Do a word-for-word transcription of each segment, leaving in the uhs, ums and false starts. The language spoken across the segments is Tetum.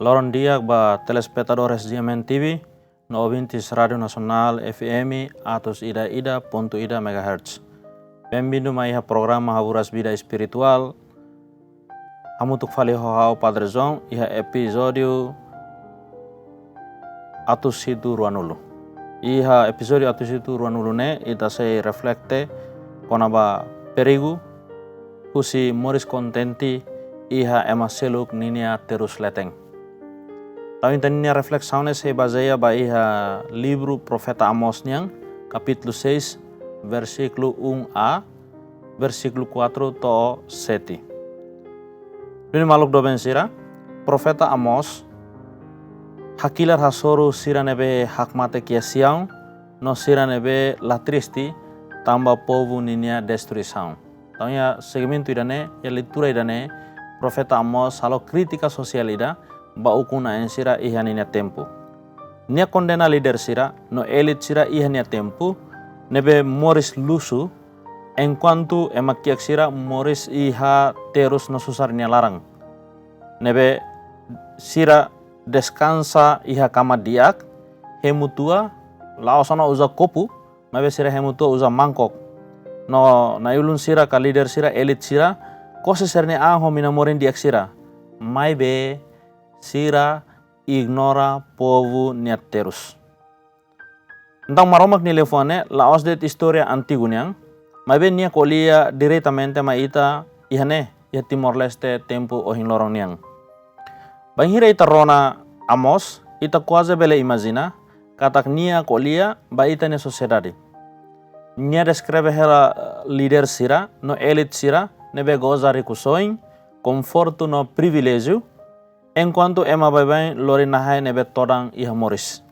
Loron di'ak ba telespetadores G M N T V, no ouvintes Rádiu Nasionál F M atus ida ida pontu ida megahertz. Benvindu mai iha programa Haburas Vida Espirituál, hamutuk fali ho ha'u Padre João, iha epizódiu atus hitu ruanulu. Iha epizódiu atus hitu ruanulu ne'e, ita sei reflete kona-ba perigu husi moris kontente iha ema seluk ninia terus leten. Tau ita ninia reflesaun ne'e sei bazeia ba iha livru Profeta Amós nian, kapítulu seis, versíkulu um A, versíkulu quatro to'o sete. Duni maluk doben sira, Profeta Amós hakilar hasoru sira ne'ebé hakmatek iha Siaun, no sira ne'ebé la triste tanba povu ninia destruisaun. Entaun iha segmentu ida-ne'e, iha leitura ida-ne'e, Profeta Amós halo krítika sosiál ida ba ukun-na'in sira iha ninia tempu. Nia kondena líder sira no elite sira iha nia tempu, ne'ebé moris luxu, enkuantu ema kiak sira moris iha terus no susar nia laran. Ne'ebé sira deskansa iha kama di'ak, hemu tua, la'ós ona uza kopu, maibé sira hemu tua uza mangkok. No na'i-ulun sira ka líder sira, elite sira, kose sira-nia an ho mina-morin di'ak sira. Maibé sira ignora povu nia terus. Entaun Maromak nia liafuan ne'e la'ós de'it istória antigu nian, maibé nia ko'alia diretamente mai ita iha ne'e, iha Timor-Leste tempu ohin loron nian. Bainhira ita rona Amós, ita kuaze bele imajina katak nia ko'alia ba ita-nia sosiedade. Nia deskreve hela, eh, líder sira no elite sira ne'ebé goza rikusoin, konfortu no priviléjiu, enkuantu ema baibain lori nahai ne'ebé todan iha moris.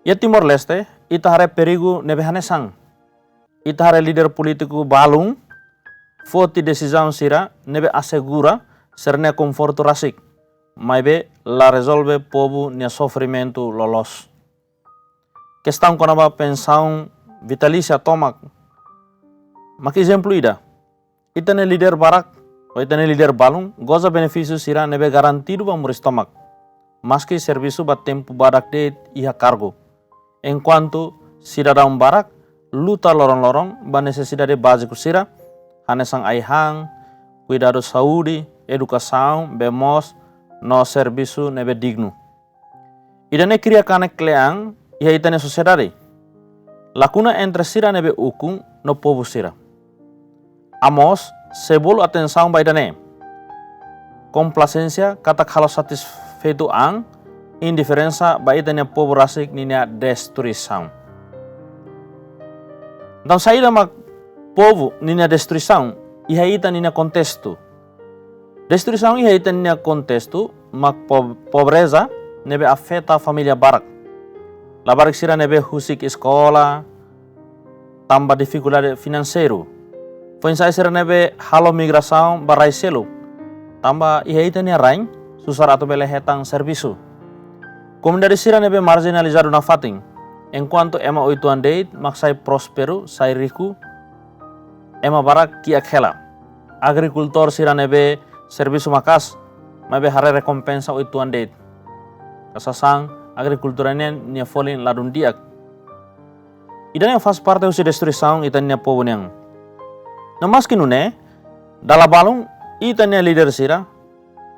Iha Timor-Leste, ita haree perigu ne'ebé hanesan. Ita haree líder polítiku balun foti desizaun sira ne'ebé asegura sira-nia konfortu rasik, maibé la rezolve povu nia sofrimentu loloos. Kestaun kona-ba pensaun vitalísia tomak mak ezemplu ida. Ita-nia líder barak, ou ita-nia líder balun, goza benefísiu sira ne'ebé garantidu ba moris tomak, maski servisu ba tempu badak de'it iha kargu. Enkuantu sidadaun barak luta loron-loron ba nesesidade báziku sira, hanesan ai-han, kuidadu saúde, edukasaun, bee moos, no servisu ne'ebé dignu. Ida-ne'e kria kanek kle'an iha ita-nia sosiedade. Lakuna entre sira ne'ebé ukun no povu sira. Amós sei bolu atensaun ba ida-ne'e. Komplasénsia katak halo satisfeitu an, indiferensa ba ita-nia povu rasik ninia destruisaun. Entaun saida mak povu ninia destruisaun iha ita ninia kontestu? Destruisaun iha ita ninia kontestu mak po-, pobreza ne'ebé afeta família barak. Labarik sira ne'ebé husik eskola tanba difikuldade finanseiru. Foin-sa'e sira ne'ebé halo migrasaun ba rai seluk, tanba iha ita-nia rain susar atu bele hetan servisu. Komunidade sira ne'ebé marjinalizadu nafatin, enkuantu ema uitoan de'it mak sai prósperu, sai riku, ema barak kiak hela. Agrikultór sira ne'ebé servisu maka'as, maibé haree rekompensa uitoan de'it. Ka sasán agrikultura nian nia folin ladún di'ak. Ida-ne'e faz parte husi destruisaun ita-nia povu nian. No maski nune'e, dala balun ita-nia líder sira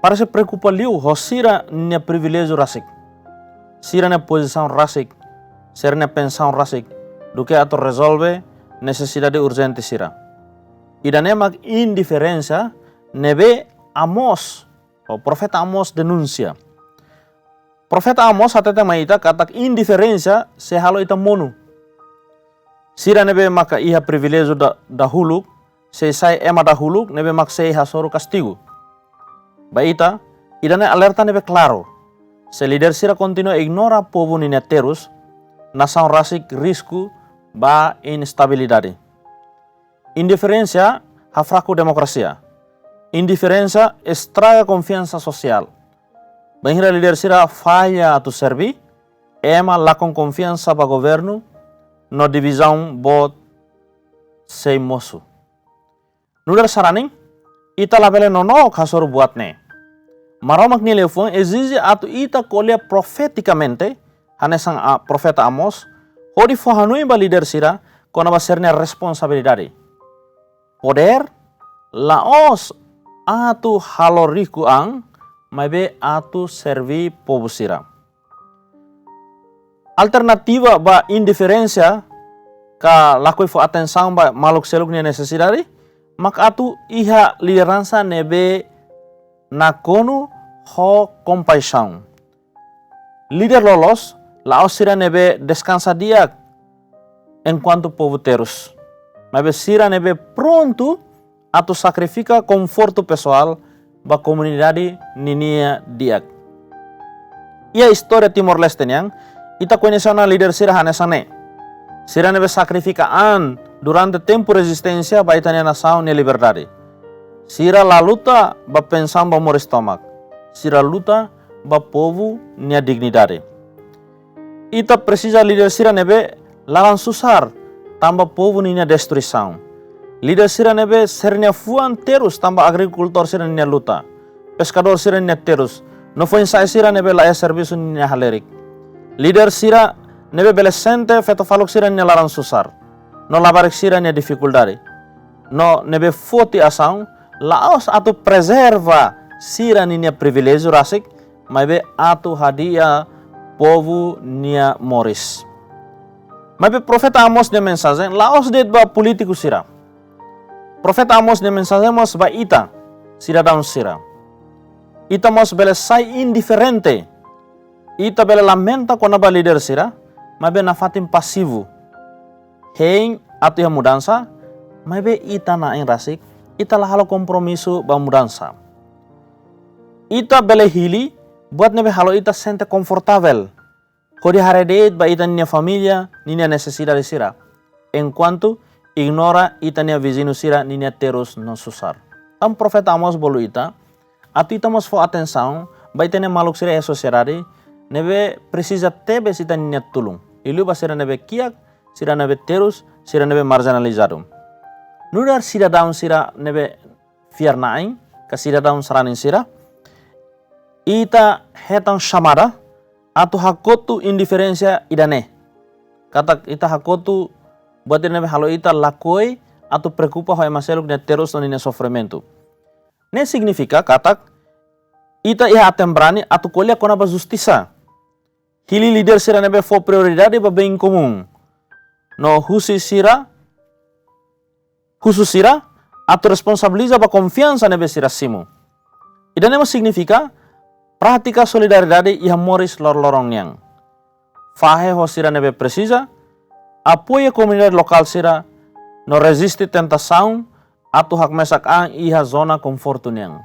parese preokupa liu ho sira-nia priviléjiu rasik, sira-nia pozisaun rasik, sira-nia pensaun rasik, duké atu rezolve nesesidade urjente sira. Ida-ne'e mak indiferensia ne'ebé Amós, ou Profeta Amós denunsia. Profeta Amós hatete mai ita katak indiferensia sei halo ita monu. Sira ne'ebé maka iha priviléjiu da-, dahuluk, sei sai ema dahuluk ne'ebé mak sei hasoru kastigu. Ba ita, ida-ne'e alerta ne'ebé klaru. Se líder sira kontinua ignora povu ninia terus, nasaun rasik risku ba instabilidade. Indiferensia hafraku demokrasia. Indiferensia estraga konfiansa sosiál. Bainhira líder sira falla atu serve, ema lakon konfiansa ba governu, no divizaun boot sei mosu. Nu'udar sarani, ita labele nonook hasoru buat ne'e. Maromak nia liafuan ezije atu ita ko'alia profetikamente, hanesan A-, profeta Amós, hodi fó hanoin ba líder sira kona-ba sira-nia responsabilidade. Podér la'ós atu halo riku an, maibé atu serví povu sira. Alternativa ba indiferénsia ka lakohi fó atensaun ba maluk seluk nia nesesidade, mak atu iha lideransa ne'ebé nakonu ho kompaixaun. Líder loloos la'ós sira ne'ebé deskansa di'ak enkuantu povu terus, maibé sira ne'ebé prontu atu sakrifika konfortu pesoál ba komunidade ninia di'ak. Iha istória Timor-Leste nian, ita koñese ona líder sira hanesan ne'e. Sira ne'ebé sakrifika an durante tempu rezisténsia ba ita-nia nasaun nia liberdade. Sira la luta ba pensaun ba moris tomak. Sira luta ba povu nia dignidade. Ita presiza líder sira ne'ebé laran susar tanba povu ninia destruisaun. Líder sira ne'ebé sira-nia fuan terus tanba agrikultór sira ninia luta, peskadór sira ninia terus, no foin-sa'e sira ne'ebé la iha servisu ninia halerik. Líder sira ne'ebé bele sente feto-faluk sira ninia laran susar, no labarik sira ninia difikuldade, no ne'ebé foti asaun la'ós atu prezerva sira ninia priviléjiu rasik, maibé atu hadi'a povu nia moris. Maibé profeta Amós nia mensajen la'ós de'it ba polítiku sira. Profeta Amós nia mensajen mós ba ita, sidadaun sira. Ita mós bele sai indiferente. Ita bele lamenta kona-ba líder sira, maibé nafatin pasivu. Hein atu iha mudansa, maibé ita na'in rasik, ita la halo kompromisu ba mudansa. Ita bele hili buat ne'ebé halo ita sente konfortavel, hodi haree de'it ba ita-nia família ninia nesesidade sira, enkuantu ignora ita-nia viziñu sira ninia terus no susar. Entaun profeta Amós bolu ita atu ita mós fó atensaun ba ita-nia maluk sira iha sosiedade ne'ebé presiza tebes ita ninia tulun. Liuliu ba sira ne'ebé kiak, sira ne'ebé terus, sira ne'ebé marjinalizadu. Nu'udar sidadaun sira ne'ebé fiar-na'in, ka sidadaun sarani sira, ita hetan xamada atu hakotu indiferénsia ida-ne'e. Katak ita hakotu buat ida ne'ebé halo ita lakohi atu preokupa ho ema seluk nia terus no ninia sofrimentu. Ne'e signifika katak ita iha aten-brani atu ko'alia kona-ba justisa. Hili líder sira ne'ebé fó prioridade ba bem komún, no husu sira, husu sira atu responsabiliza ba konfiansa ne'ebé sira simu. Ida-ne'e mós signifika prátika solidariedade iha moris loroloron nian. Fahe ho sira ne'ebé presiza, apoia komunidade lokál sira, no reziste tentasaun atu hakmesak an iha zona konfortu nian.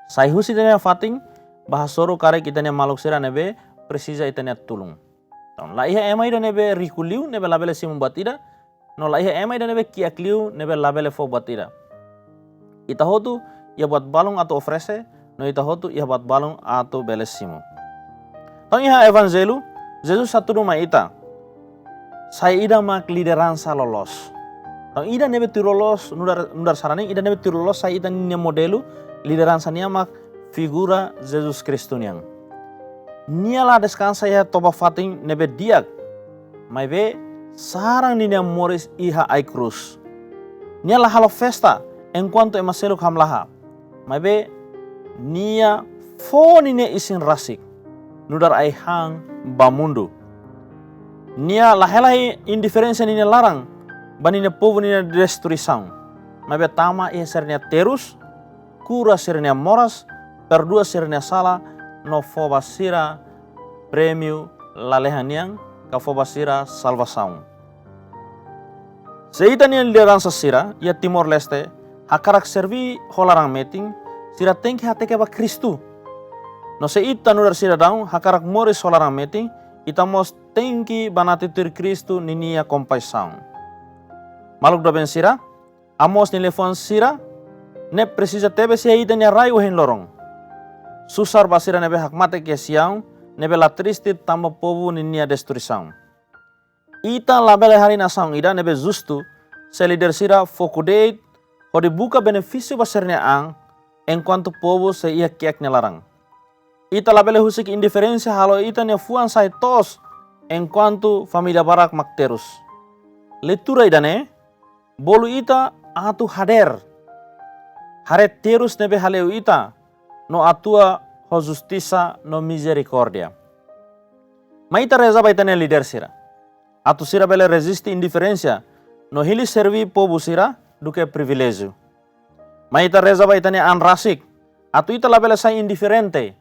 Sai husi ita-nia fatin, bá hasoru karik ita-nia maluk sira ne'ebé presiza ita-nia tulun. Entaun, la iha ema ida ne'ebé riku liu ne'ebé labele simu buat ida, no la iha ema ida ne'ebé kiak liu ne'ebé labele fó buat ida. Ita hotu iha buat balun atu oferese, no ita hotu iha buat balun atu bele simu. Entaun iha Evanjellu, Jesus hatudu mai ita saida mak lideransa loloos. Entaun ida ne'ebé tuir loloos, nu'udar, nu'udar sarani, ida ne'ebé tuir loloos sai ita-nia modelu lideransa nian mak figura Jesus Kristu nian. Nia la deskansa iha toba-fatin ne'ebé di'ak, maibé saran ninia moris iha ai-krús. Nia la halo festa enkuantu ema seluk hamlaha, maibé nia fó ninia isin rasik nu'udar ai-han ba mundu. Nia la hela indiferénsia ninia laran ba ninia povu ninia destruisaun, maibé tama iha sira-nia terus, kura sira-nia moras, perdua sira-nia sala, no fó ba sira prémiu lalehan nian, ka fó ba sira salvasaun. Se ita-nia lideransa sira iha Timor-Leste hakarak serví ho laran-metin, sira tenke hateke ba Kristu. No se ita nu'udar sidadaun hakarak moris ho laran-metin, ita mós tenke banati tuir Kristu ninia kompaixaun. Maluk doben sira, Amós nia liafuan sira-ne'e presiza tebes iha ita-nia rai ohin loron. Susar ba sira ne'ebé hakmatek iha Siaun, ne'ebé la triste tanba povu ninia destruisaun. Ita labele harii nasaun ida ne'ebé justu se líder sira foku de'it hodi buka benefísiu ba sira-nia an, enkuantu povu sei iha kiak nia laran. Ita labele husik indiferénsia halo ita-nia fuan sai toos, enkuantu família barak mak terus. Leitura ida-ne'e bolu ita atu hadeer haree terus ne'ebé hale'u ita, no atua ho justisa no mizerikórdia. Mai ita reza ba ita-nia líder sira, atu sira bele reziste indiferénsia no hili serví povu sira duké priviléjiu. Mai ita reza ba ita-nia an rasik, atu ita labele sai indiferente,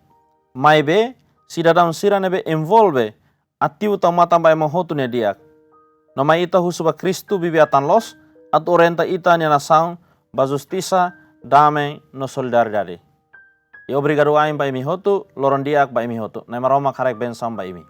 maibé sidadaun sira ne'ebé envolve ativu tau matan ba ema hotu nia di'ak. No mai ita husu ba Kristu bibi-atan loos atu orienta ita-nia nasaun ba justisa, dame no solidariedade. I obrigadu ain ba imi hotu, loron di'ak ba imi hotu. Na'i Maromak haraik bensaun ba imi.